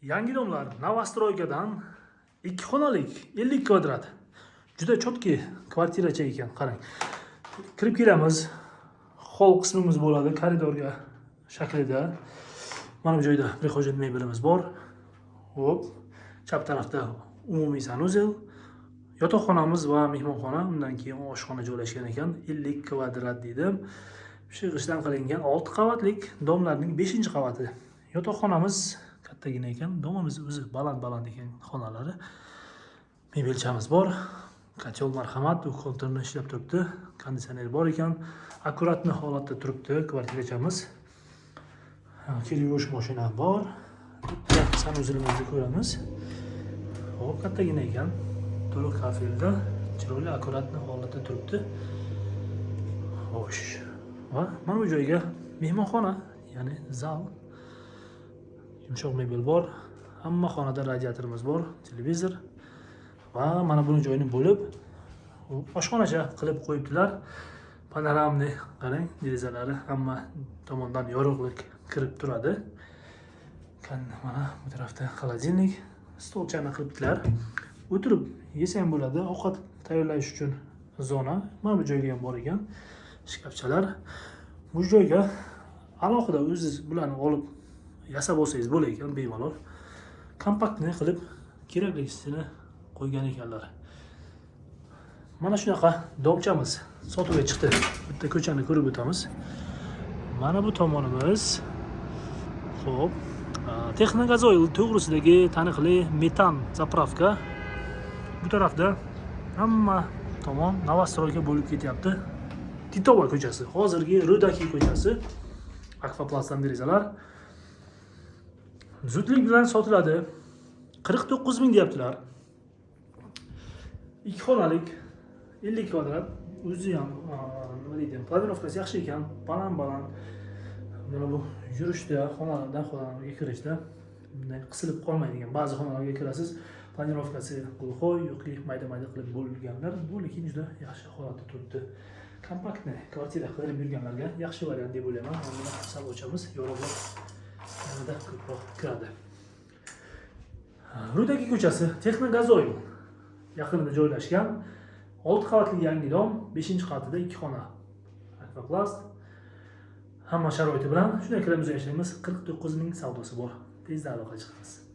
Yangi domlar новостройка dan, ikki xonalik, 50 kvadrat. Juda чёткий kvartiracha ekan, qarang. Kirib kelamiz. Холл qismimiz bo'ladi, koridorga shaklida. Mana bu joyda прихожий mebelimiz bor. Hop. Chap tarafda umumiy санузел. Yotoqxonamiz va mehmonxona, undan keyin oshxona joylashgan ekan. 50 kvadrat dedim. Shu g'ishtdan qilingan 6 qavatlik domlarning 5-qavati. Yotoqxonamiz kattagina ekan. Domimiz o'zi baland-baland ekan xonalari. Mebelchamiz bor. Котёл, marhamat, u konturni ishlab turibdi. Konditsioner bor ekan. Аккуратный holatda turibdi kvartirachamiz. Kir yuvish mashina bor. Bitta санузел imizni ko'ramiz. Hop, kattagina ekan. To'liq kafelda, chiroyli, аккуратный holatda turibdi. Xo'sh. Va mana bu joyga mehmonxona, ya'ni zal. Yumshoq mebel bor. Hamma xonada radiatorimiz bor, televizor va mana buni joyini bo'lib oshxonacha qilib qo'yibdilar. Панорамный, qarang, derazalari, hamma tomondan yorug'lik kirib turadi. Mana bu tarafda холодильник, stolchani qilibdilar. O'tirib yesa ham bo'ladi. Ovqat tayyorlash uchun zona. Mana bu joyga ham bor ekan shkafchalar. Bu joyga alohida o'ziz bularni olib yasab olsangiz bo'lar ekan bemalol. Компактный qilib keraklisini qo'ygan ekanlar. Mana shunaqa domchamiz sotuvga chiqdi. Bitta ko'chani ko'rib o'tamiz. Mana bu tomonimiz. Xo'p, Texnogazoil to'g'risidagi taniqli metan заправка. Bu tarafda hamma tomon новостройка bo'lib ketyapti. Titova ko'chasi, hozirgi Rudaki ko'chasi. Akfaplastdan derazalar. Zudlik bilan sotiladi. 49 ming deyaptilar. Ikki xonalik, 50 kvadrat. O'zi ham nima deydi, планировка si yaxshi ekan, baland baland. Mana bu yurishda, xonalardan xonalarga kirishda bunday qisilib qolmaydigan. Ba'zi xonalarga kirasiz, планировка si глухой yoki mayda mayda qilib bo'lganlar. Bu lekin juda yaxshi holatda turibdi. Компактный kvartira qidirib yurganlarga yaxshi variant deb o'ylayman. Mana buni sal ochamiz, yorug'lik yanada ko'proq kiradi. Rudaki ko'chasi, Texnogazoil yaqinida joylashgan 6 qavatli yangi dom, 5-qavatida ikki xona. Akvaplast hamma sharoiti bilan. Shunday kiramiz, yashaymiz. 49 ming savdosi bor. Tezda aloqa chiqamiz.